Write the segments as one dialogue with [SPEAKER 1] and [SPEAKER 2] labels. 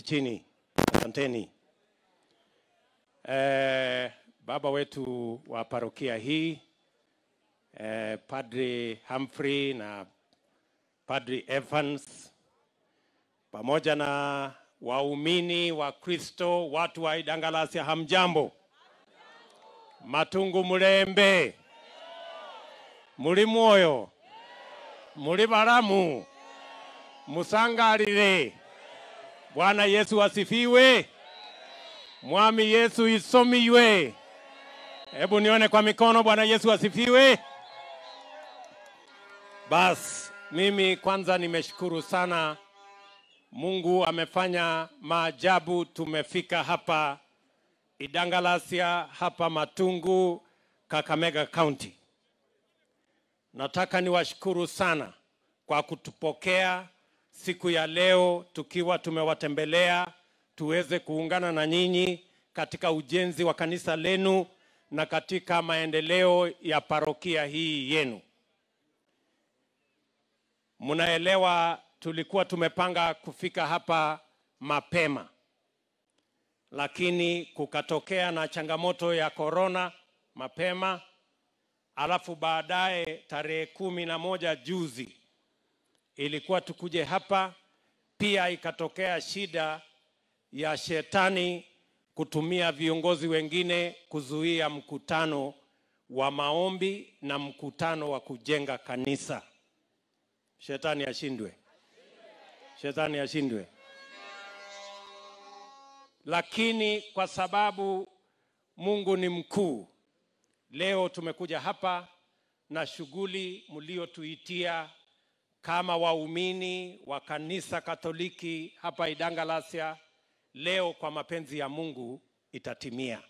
[SPEAKER 1] Chini. Asanteni. Baba wetu wa parokia hii, Padri Humphrey na Padri Evans, pamoja na waumini wa Kristo, watu wa Idangalasia, hamjambo. Matungu mulembe. Muli mwoyo. Muli baramu. Musangalile. Bwana Yesu asifiwe. Mwami Yesu isomiwe. Hebu nione kwa mikono. Bwana Yesu asifiwe. Bas, mimi kwanza nimeshukuru sana. Mungu amefanya maajabu, tumefika hapa Idangalasia, hapa Matungu, Kakamega County. Nataka niwashukuru sana kwa kutupokea siku ya leo tukiwa tumewatembelea, tuweze kuungana na nyinyi katika ujenzi wa kanisa lenu na katika maendeleo ya parokia hii yenu. Mnaelewa tulikuwa tumepanga kufika hapa mapema, lakini kukatokea na changamoto ya corona mapema, alafu baadaye tarehe 11 juzi ilikuwa tukuje hapa, pia ikatokea shida ya shetani kutumia viongozi wengine kuzuia mkutano wa maombi na mkutano wa kujenga kanisa. Shetani ashindwe. Shetani ashindwe. Lakini kwa sababu Mungu ni mkuu, leo tumekuja hapa na shughuli mliotuitia kama waumini wa kanisa Katoliki hapa Idangalasia, leo kwa mapenzi ya Mungu itatimia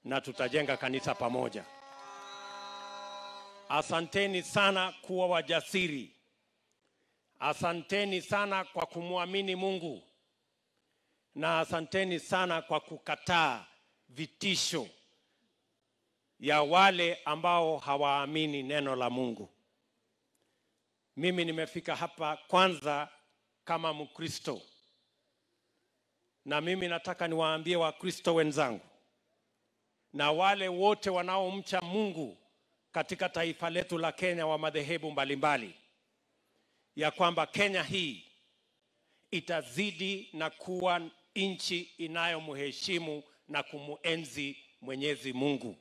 [SPEAKER 1] na tutajenga kanisa pamoja. Asanteni sana kuwa wajasiri. Asanteni sana kwa kumuamini Mungu. Na asanteni sana kwa kukataa vitisho ya wale ambao hawaamini neno la Mungu. Mimi nimefika hapa kwanza kama Mkristo. Na mimi nataka niwaambie Wakristo wenzangu na wale wote wanaomcha Mungu katika taifa letu la Kenya wa madhehebu mbalimbali, ya kwamba Kenya hii itazidi na kuwa nchi inayomheshimu na kumuenzi Mwenyezi Mungu.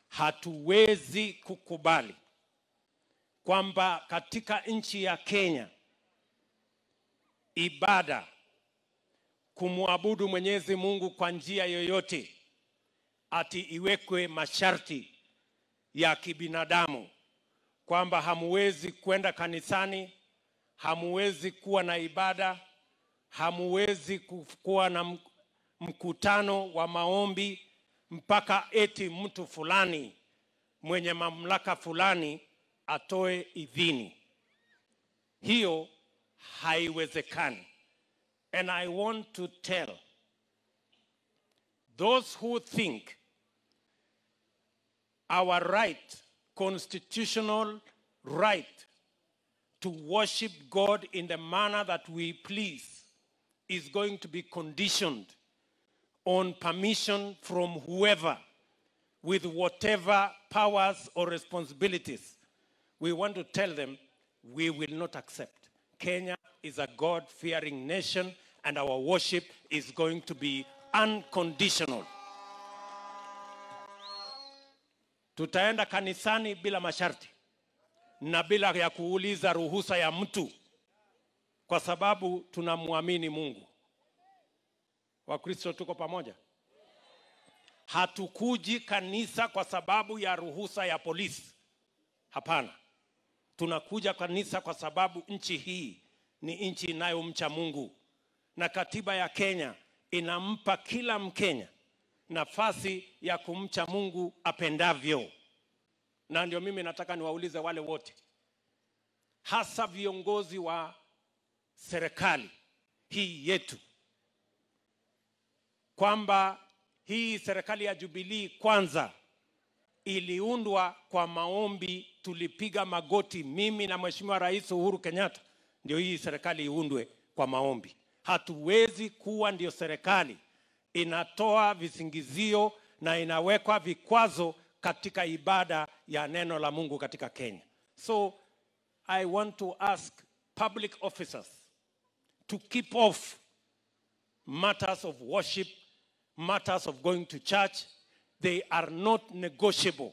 [SPEAKER 1] Hatuwezi kukubali kwamba katika nchi ya Kenya ibada, kumwabudu Mwenyezi Mungu kwa njia yoyote, ati iwekwe masharti ya kibinadamu kwamba hamuwezi kwenda kanisani, hamuwezi kuwa na ibada, hamuwezi kuwa na mkutano wa maombi mpaka eti mtu fulani mwenye mamlaka fulani atoe idhini. Hiyo haiwezekani. And I want to tell those who think our right, constitutional right to worship God in the manner that we please is going to be conditioned on permission from whoever with whatever powers or responsibilities. We want to tell them we will not accept. Kenya is a God-fearing nation and our worship is going to be unconditional. Tutaenda kanisani bila masharti na bila ya kuuliza ruhusa ya mtu, kwa sababu tunamuamini Mungu. Wakristo tuko pamoja. Hatukuji kanisa kwa sababu ya ruhusa ya polisi. Hapana. Tunakuja kanisa kwa sababu nchi hii ni nchi inayomcha Mungu. Na katiba ya Kenya inampa kila Mkenya nafasi ya kumcha Mungu apendavyo. Na ndio mimi nataka niwaulize wale wote, hasa viongozi wa serikali hii yetu, kwamba hii serikali ya Jubilee kwanza iliundwa kwa maombi. Tulipiga magoti, mimi na Mheshimiwa Rais Uhuru Kenyatta, ndio hii serikali iundwe kwa maombi. Hatuwezi kuwa ndio serikali inatoa visingizio na inawekwa vikwazo katika ibada ya neno la Mungu katika Kenya. So I want to ask public officers to keep off matters of worship, matters of going to church. They are not negotiable.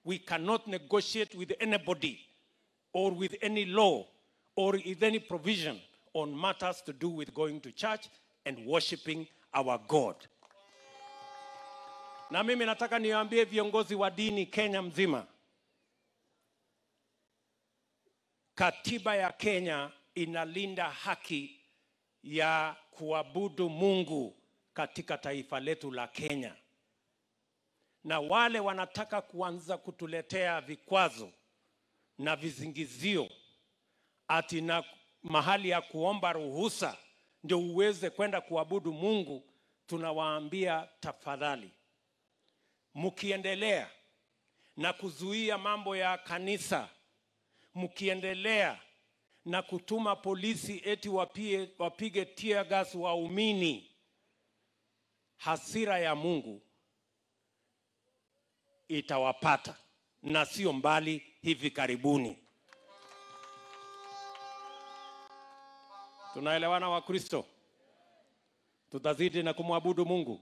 [SPEAKER 1] We cannot negotiate with anybody or with any law or with any provision on matters to do with going to church and worshiping our God. Na mimi nataka niwaambie viongozi wa dini Kenya mzima, katiba ya Kenya inalinda haki ya kuabudu Mungu katika taifa letu la Kenya. Na wale wanataka kuanza kutuletea vikwazo na vizingizio ati na mahali ya kuomba ruhusa ndio uweze kwenda kuabudu Mungu, tunawaambia tafadhali, mkiendelea na kuzuia mambo ya kanisa, mkiendelea na kutuma polisi eti wapige tear gas waumini, hasira ya Mungu itawapata, na sio mbali hivi karibuni. Tunaelewana Wakristo? Tutazidi na kumwabudu Mungu.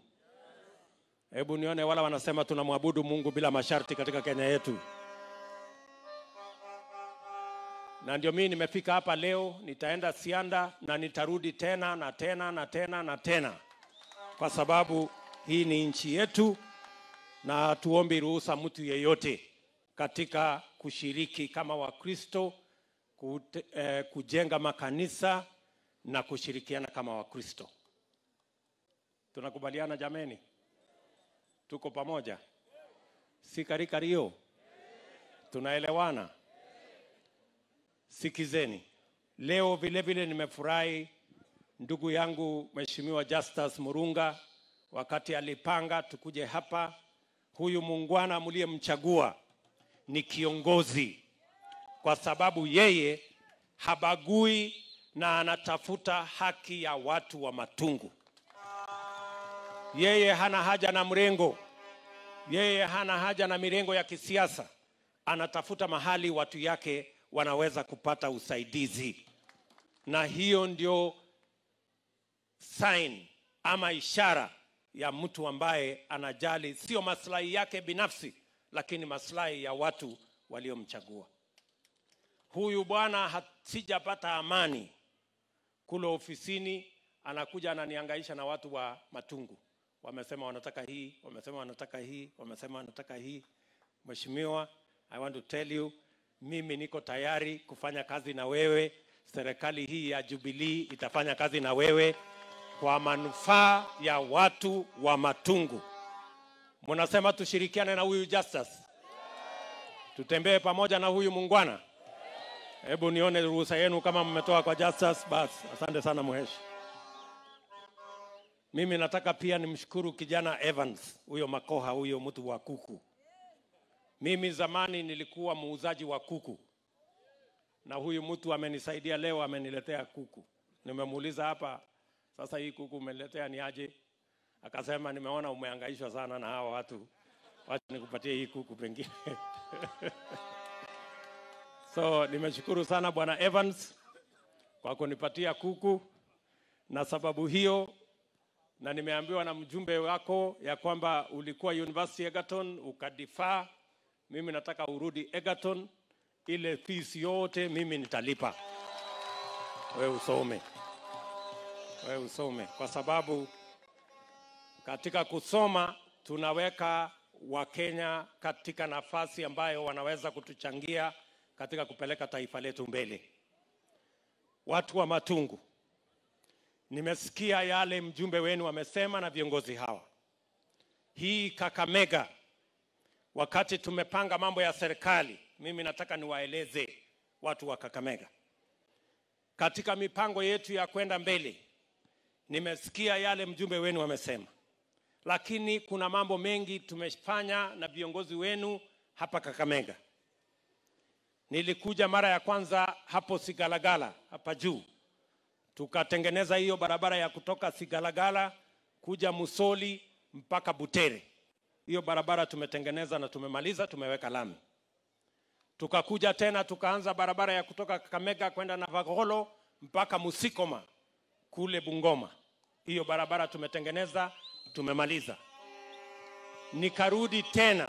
[SPEAKER 1] Hebu nione wala wanasema tunamwabudu Mungu bila masharti katika Kenya yetu. Na ndio mimi nimefika hapa leo, nitaenda Sianda na nitarudi tena na tena na tena na tena, kwa sababu hii ni nchi yetu na hatuombi ruhusa mtu yeyote katika kushiriki kama Wakristo, kujenga makanisa na kushirikiana kama Wakristo. Tunakubaliana jameni? Tuko pamoja? Si karikario? Tunaelewana? Sikizeni. Leo vile vile nimefurahi ndugu yangu Mheshimiwa Justus Murunga wakati alipanga tukuje hapa. Huyu muungwana mliyemchagua ni kiongozi, kwa sababu yeye habagui na anatafuta haki ya watu wa Matungu. Yeye hana haja na mrengo, yeye hana haja na mirengo ya kisiasa. Anatafuta mahali watu yake wanaweza kupata usaidizi. Na hiyo ndio sign ama ishara ya mtu ambaye anajali sio maslahi yake binafsi, lakini maslahi ya watu waliomchagua. Huyu bwana sijapata amani kule ofisini, anakuja ananihangaisha na watu wa Matungu. Wamesema wanataka hii, wamesema wanataka hii, wamesema wanataka hii. Mheshimiwa, I want to tell you, mimi niko tayari kufanya kazi na wewe. Serikali hii ya Jubilee itafanya kazi na wewe kwa manufaa ya watu wa Matungu. Mnasema tushirikiane na huyu Justus, tutembee pamoja na huyu muungwana. Hebu nione ruhusa yenu kama mmetoa kwa Justus. Bas, asante sana mheshi. Mimi nataka pia nimshukuru kijana Evans, huyo makoha, huyo mtu wa kuku. Mimi zamani nilikuwa muuzaji wa kuku, na huyu mtu amenisaidia leo, ameniletea kuku. Nimemuuliza hapa, sasa hii kuku umeniletea ni aje? Akasema nimeona umehangaishwa sana na hawa watu, wacha nikupatie hii kuku pengine. So nimeshukuru sana Bwana Evans kwa kunipatia kuku, na sababu hiyo, na nimeambiwa na mjumbe wako ya kwamba ulikuwa University Egerton ukadifaa. Mimi nataka urudi Egerton, ile fees yote mimi nitalipa. Wewe usome. Wewe usome, kwa sababu katika kusoma tunaweka Wakenya katika nafasi ambayo wanaweza kutuchangia katika kupeleka taifa letu mbele. Watu wa Matungu, nimesikia yale mjumbe wenu wamesema na viongozi hawa. Hii Kakamega, wakati tumepanga mambo ya serikali, mimi nataka niwaeleze watu wa Kakamega, katika mipango yetu ya kwenda mbele, nimesikia yale mjumbe wenu wamesema, lakini kuna mambo mengi tumefanya na viongozi wenu hapa Kakamega. Nilikuja mara ya kwanza hapo Sigalagala hapa juu, Tukatengeneza hiyo barabara ya kutoka Sigalagala kuja Musoli mpaka Butere. Hiyo barabara tumetengeneza na tumemaliza, tumeweka lami. Tukakuja tena tukaanza barabara ya kutoka Kakamega kwenda Navagolo mpaka Musikoma kule Bungoma. Hiyo barabara tumetengeneza, tumemaliza. Nikarudi tena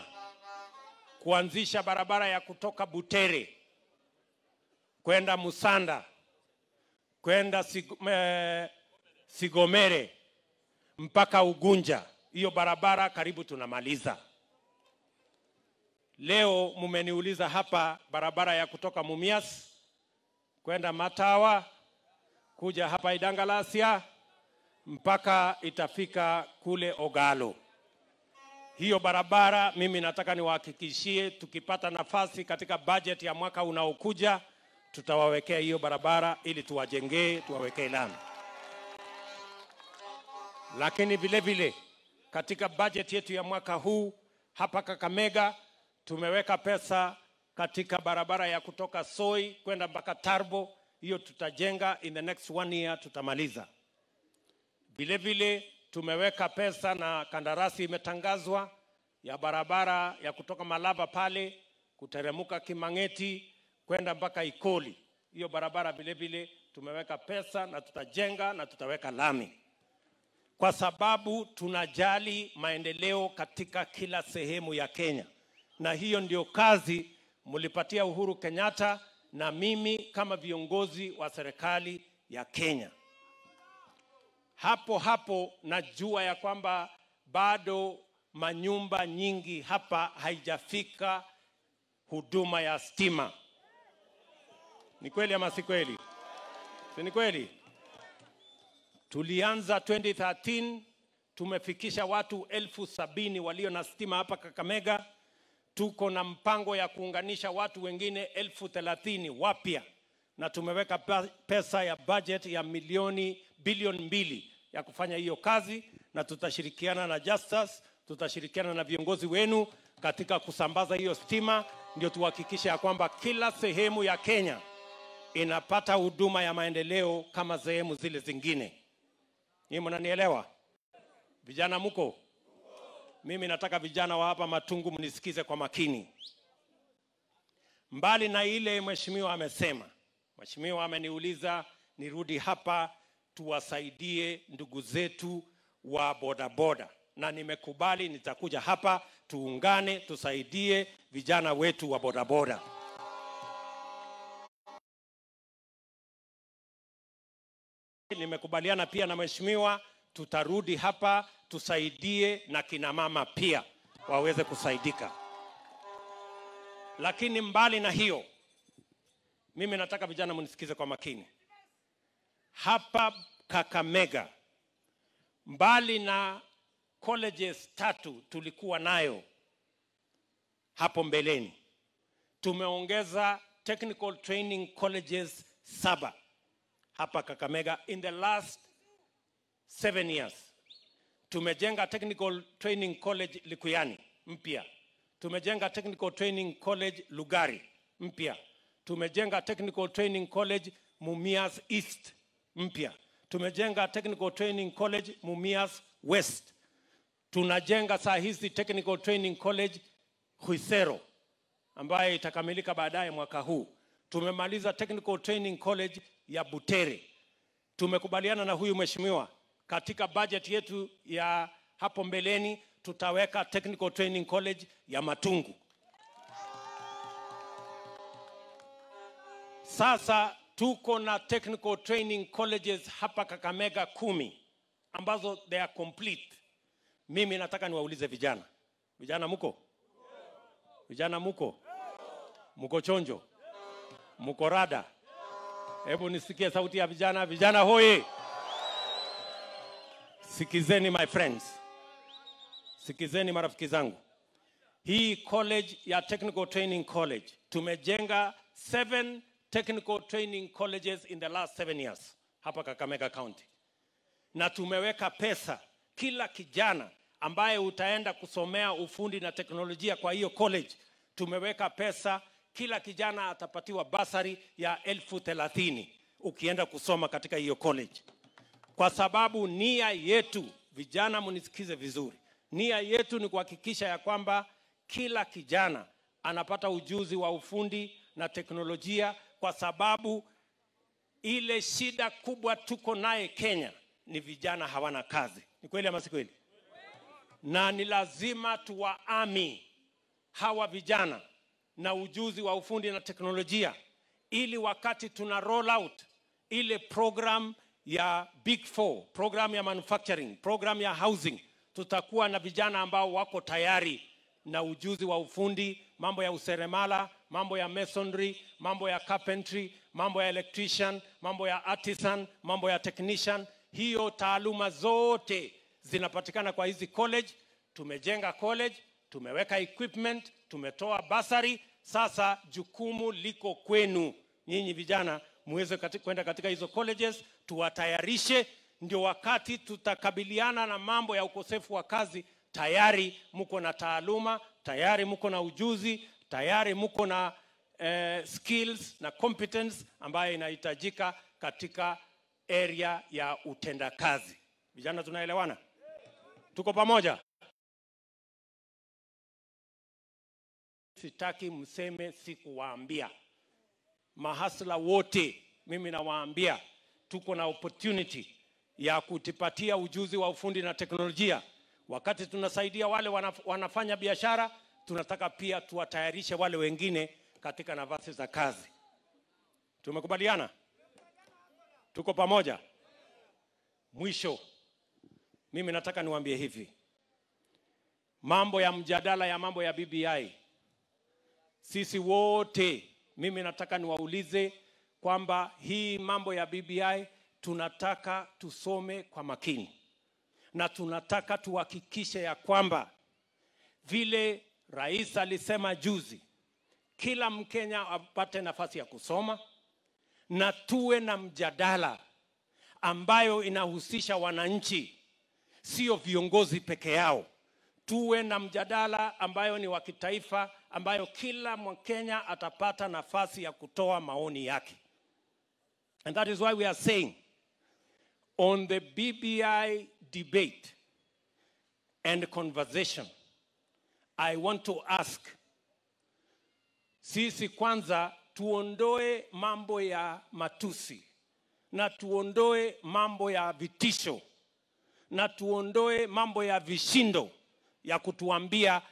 [SPEAKER 1] kuanzisha barabara ya kutoka Butere kwenda Musanda, kwenda Sigomere mpaka Ugunja. Hiyo barabara karibu tunamaliza. Leo mumeniuliza hapa barabara ya kutoka Mumias kwenda Matawa kuja hapa Idangalasia mpaka itafika kule Ogalo. Hiyo barabara mimi nataka niwahakikishie, tukipata nafasi katika budget ya mwaka unaokuja tutawawekea hiyo barabara ili tuwajengee, tuwawekee lami. Lakini vile vile katika budget yetu ya mwaka huu hapa Kakamega tumeweka pesa katika barabara ya kutoka Soi kwenda mpaka Tarbo. Hiyo tutajenga in the next 1 year, tutamaliza. Vile vile tumeweka pesa na kandarasi imetangazwa ya barabara ya kutoka Malava pale kuteremuka Kimangeti kwenda mpaka Ikoli. Hiyo barabara vile vile tumeweka pesa na tutajenga na tutaweka lami, kwa sababu tunajali maendeleo katika kila sehemu ya Kenya. Na hiyo ndio kazi mlipatia Uhuru Kenyatta na mimi kama viongozi wa serikali ya Kenya. Hapo hapo najua ya kwamba bado manyumba nyingi hapa haijafika huduma ya stima. Ni kweli ama si kweli? Si ni kweli? Tulianza 2013, tumefikisha watu 70,000 walio na stima hapa Kakamega. Tuko na mpango ya kuunganisha watu wengine 30,000 wapya, na tumeweka pesa ya budget ya bilioni 2 ya kufanya hiyo kazi, na tutashirikiana na Justus, tutashirikiana na viongozi wenu katika kusambaza hiyo stima, ndio tuhakikishe ya kwamba kila sehemu ya Kenya inapata huduma ya maendeleo kama sehemu zile zingine. Ni mnanielewa? Vijana mko? Mimi nataka vijana wa hapa Matungu mnisikize kwa makini. Mbali na ile mheshimiwa amesema, mheshimiwa ameniuliza nirudi hapa tuwasaidie ndugu zetu wa bodaboda, na nimekubali, nitakuja hapa tuungane tusaidie vijana wetu wa bodaboda. Nimekubaliana pia na mheshimiwa tutarudi hapa tusaidie na kina mama pia waweze kusaidika. Lakini mbali na hiyo, mimi nataka vijana mnisikize kwa makini. Hapa Kakamega, mbali na colleges 3 tulikuwa nayo hapo mbeleni, tumeongeza technical training colleges 7 hapa Kakamega in the last 7 years. Tumejenga Technical Training College Likuyani mpya. Tumejenga Technical Training College Lugari mpya. Tumejenga Technical Training College Mumias East mpya. Tumejenga Technical Training College Mumias West. Tunajenga saa hizi Technical Training College Huisero ambaye itakamilika baadaye mwaka huu. Tumemaliza Technical Training College ya Butere. Tumekubaliana na huyu mheshimiwa katika budget yetu ya hapo mbeleni tutaweka Technical Training College ya Matungu. Sasa tuko na Technical Training Colleges hapa Kakamega 10 ambazo they are complete. Mimi nataka niwaulize vijana. Vijana muko? Vijana muko? Muko chonjo? Muko rada? Hebu nisikie sauti ya vijana. Vijana hoye! Sikizeni my friends. Sikizeni marafiki zangu. Hii college ya Technical Training College, tumejenga 7 Technical Training Colleges in the last 7 years hapa Kakamega County. Na tumeweka pesa kila kijana ambaye utaenda kusomea ufundi na teknolojia kwa hiyo college, tumeweka pesa kila kijana atapatiwa basari ya 30,000. ukienda kusoma katika hiyo college. Kwa sababu nia yetu, vijana mnisikize vizuri, nia yetu ni kuhakikisha ya kwamba kila kijana anapata ujuzi wa ufundi na teknolojia, kwa sababu ile shida kubwa tuko naye Kenya ni vijana hawana kazi. Ni kweli ama si kweli? Na ni lazima tuwaami hawa vijana na ujuzi wa ufundi na teknolojia, ili wakati tuna roll out ile program ya Big Four, program ya manufacturing, program ya housing, tutakuwa na vijana ambao wako tayari na ujuzi wa ufundi, mambo ya useremala, mambo ya masonry, mambo ya carpentry, mambo ya electrician, mambo ya artisan, mambo ya technician. Hiyo taaluma zote zinapatikana kwa hizi college. Tumejenga college, tumeweka equipment, tumetoa basari. Sasa jukumu liko kwenu nyinyi vijana, muweze kwenda katika hizo colleges, tuwatayarishe, ndio wakati tutakabiliana na mambo ya ukosefu wa kazi, tayari mko na taaluma, tayari mko na ujuzi, tayari mko na skills na competence ambayo inahitajika katika area ya utendakazi. Vijana tunaelewana? Tuko pamoja? Sitaki mseme sikuwaambia. Mahasla wote mimi nawaambia tuko na opportunity ya kutipatia ujuzi wa ufundi na teknolojia. Wakati tunasaidia wale wanafanya biashara, tunataka pia tuwatayarishe wale wengine katika nafasi za kazi. Tumekubaliana? Tuko pamoja? Mwisho, mimi nataka niwaambie hivi. Mambo ya mjadala ya mambo ya BBI, sisi wote, mimi nataka niwaulize kwamba hii mambo ya BBI tunataka tusome kwa makini. Na tunataka tuhakikishe ya kwamba vile rais alisema juzi, kila Mkenya apate nafasi ya kusoma, na tuwe na mjadala ambayo inahusisha wananchi, sio viongozi peke yao. Tuwe na mjadala ambayo ni wa kitaifa, ambayo kila Mkenya atapata nafasi ya kutoa maoni yake. And that is why we are saying on the BBI debate and conversation, I want to ask, sisi kwanza tuondoe mambo ya matusi, na tuondoe mambo ya vitisho, na tuondoe mambo ya vishindo ya kutuambia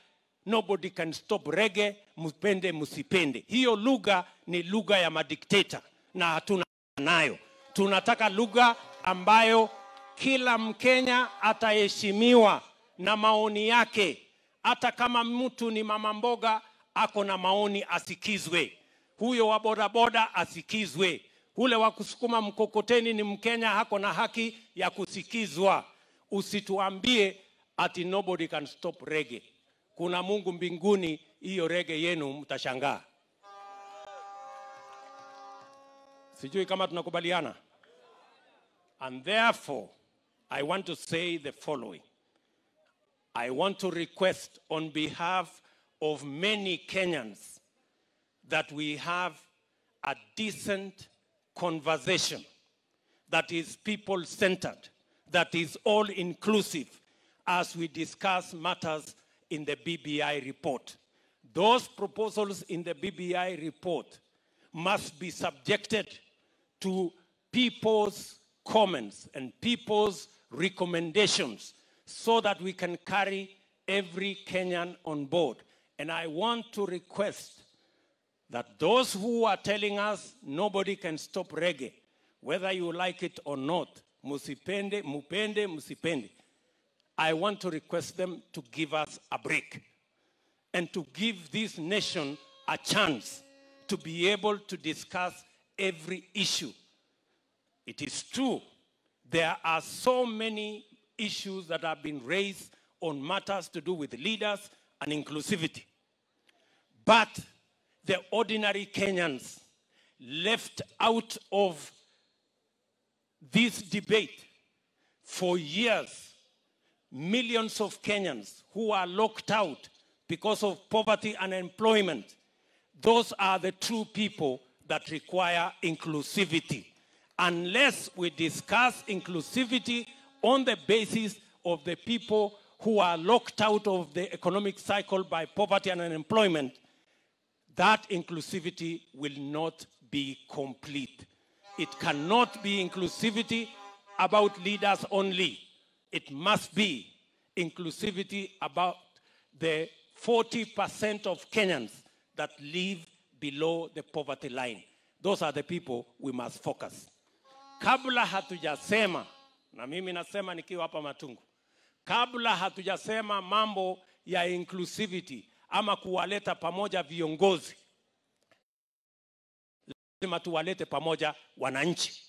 [SPEAKER 1] nobody can stop reggae, mpende msipende. Hiyo lugha ni lugha ya madikteta na hatuna nayo. Tunataka lugha ambayo kila Mkenya ataheshimiwa na maoni yake. Hata kama mtu ni mama mboga, ako na maoni asikizwe. Huyo wa bodaboda asikizwe. Ule wa kusukuma mkokoteni ni Mkenya, hako na haki ya kusikizwa. Usituambie ati nobody can stop reggae. Kuna Mungu mbinguni, hiyo reggae yenu mtashangaa. Sijui kama tunakubaliana. And therefore, I want to say the following. I want to request on behalf of many Kenyans that we have a decent conversation that is people-centered, that is all-inclusive as we discuss matters in the BBI report. Those proposals in the BBI report must be subjected to people's comments and people's recommendations so that we can carry every Kenyan on board. And I want to request that those who are telling us nobody can stop reggae, whether you like it or not, musipende, mupende, musipende, I want to request them to give us a break and to give this nation a chance to be able to discuss every issue. It is true, there are so many issues that have been raised on matters to do with leaders and inclusivity. But the ordinary Kenyans left out of this debate for years, millions of Kenyans who are locked out because of poverty and unemployment, those are the true people that require inclusivity. Unless we discuss inclusivity on the basis of the people who are locked out of the economic cycle by poverty and unemployment, that inclusivity will not be complete. It cannot be inclusivity about leaders only. It must be inclusivity about the 40% of Kenyans that live below the poverty line. Those are the people we must focus. Kabla hatujasema, na mimi nasema nikiwa hapa Matungu, kabla hatujasema mambo ya inclusivity ama kuwaleta pamoja viongozi, lazima tuwalete pamoja wananchi.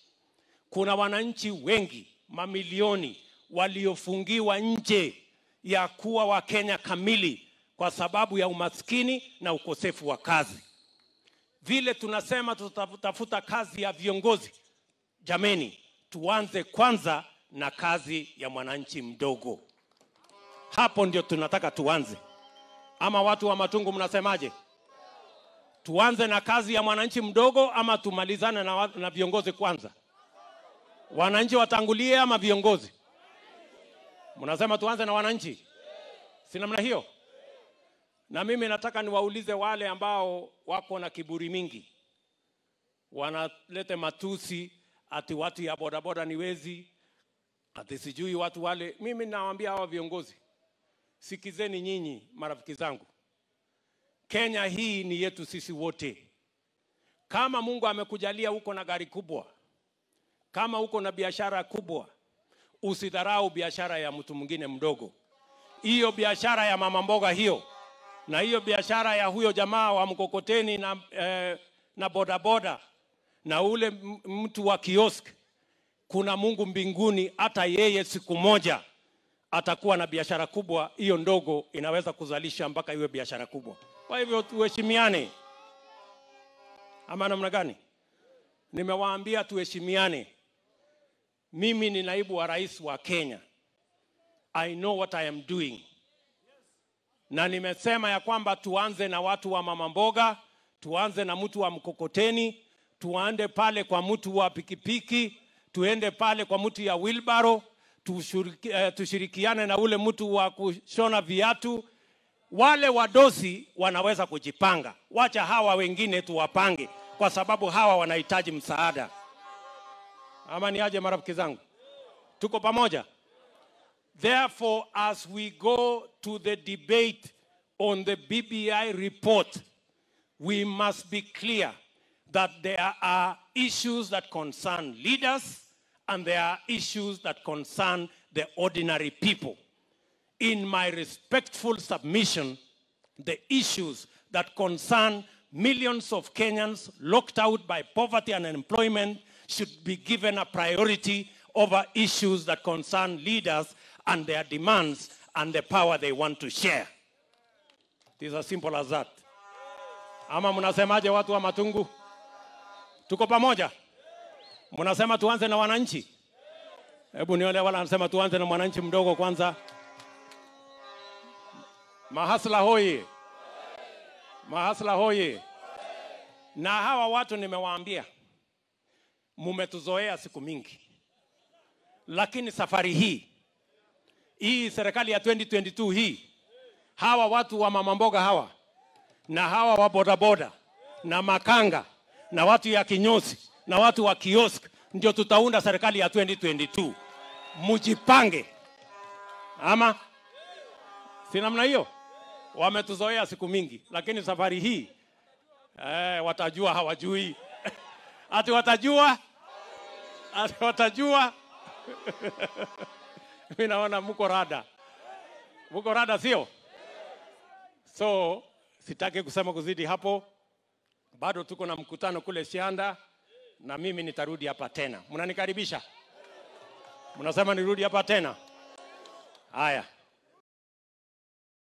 [SPEAKER 1] Kuna wananchi wengi, mamilioni, waliofungiwa nje ya kuwa Wakenya kamili kwa sababu ya umaskini na ukosefu wa kazi. Vile tunasema tutatafuta kazi ya viongozi, jameni, tuanze kwanza na kazi ya mwananchi mdogo. Hapo ndio tunataka tuanze. Ama watu wa Matungu mnasemaje? Tuanze na kazi ya mwananchi mdogo ama tumalizane na viongozi kwanza? Wananchi watangulie ama viongozi? Mnasema tuanze na wananchi? Si namna hiyo? Na mimi nataka niwaulize wale ambao wako na kiburi mingi, wanalete matusi ati watu ya bodaboda ni wezi, ati sijui watu wale. Mimi nawaambia hawa viongozi, sikizeni nyinyi marafiki zangu. Kenya hii ni yetu sisi wote. Kama Mungu amekujalia uko na gari kubwa, kama uko na biashara kubwa, usidharau biashara ya mtu mwingine mdogo. Hiyo biashara ya mama mboga hiyo, na hiyo biashara ya huyo jamaa wa mkokoteni na bodaboda, na ule mtu wa kiosk, kuna Mungu mbinguni, hata yeye siku moja atakuwa na biashara kubwa. Hiyo ndogo inaweza kuzalisha mpaka iwe biashara kubwa. Kwa hivyo tuheshimiane. Ama namna gani? Nimewaambia tuheshimiane. Mimi ni naibu wa rais wa Kenya. I know what I am doing. Na nimesema ya kwamba tuanze na watu wa mama mboga, tuanze na mtu wa mkokoteni, tuende pale kwa mtu wa pikipiki, tuende pale kwa mtu ya wheelbarrow, tushirikiane na ule mtu wa kushona viatu. Wale wadosi wanaweza kujipanga. Wacha hawa wengine tuwapange, kwa sababu hawa wanahitaji msaada. Ama ni aje marafiki zangu? Tuko pamoja? Therefore, as we go to the debate on the BBI report, we must be clear that there are issues that concern leaders and there are issues that concern the ordinary people. In my respectful submission, the issues that concern millions of Kenyans locked out by poverty and unemployment should be given a priority over issues that concern leaders and their demands and the power they want to share. It is as simple as that. Ama mnasemaje watu wa Matungu? Tuko pamoja? Mnasema tuanze na wananchi? Hebu nione wala anasema tuanze na mwananchi mdogo kwanza. Mahasla hoye. Mahasla hoye. Na hawa watu nimewaambia, mumetuzoea siku mingi. Lakini safari hii, hii serikali ya 2022 hii, hawa watu wa mama mboga hawa, na hawa wa bodaboda, na makanga, na watu ya kinyozi, na watu wa kiosk, ndio tutaunda serikali ya 2022. Mujipange. Ama si namna hiyo? Wametuzoea siku mingi, lakini safari hii watajua hawajui. Ati watajua? Ati watajua? Mimi naona mko rada. Mko rada sio? So sitaki kusema kuzidi hapo. Bado tuko na mkutano kule Shianda, na mimi nitarudi hapa tena. Mnanikaribisha? Mnasema nirudi hapa tena? Haya.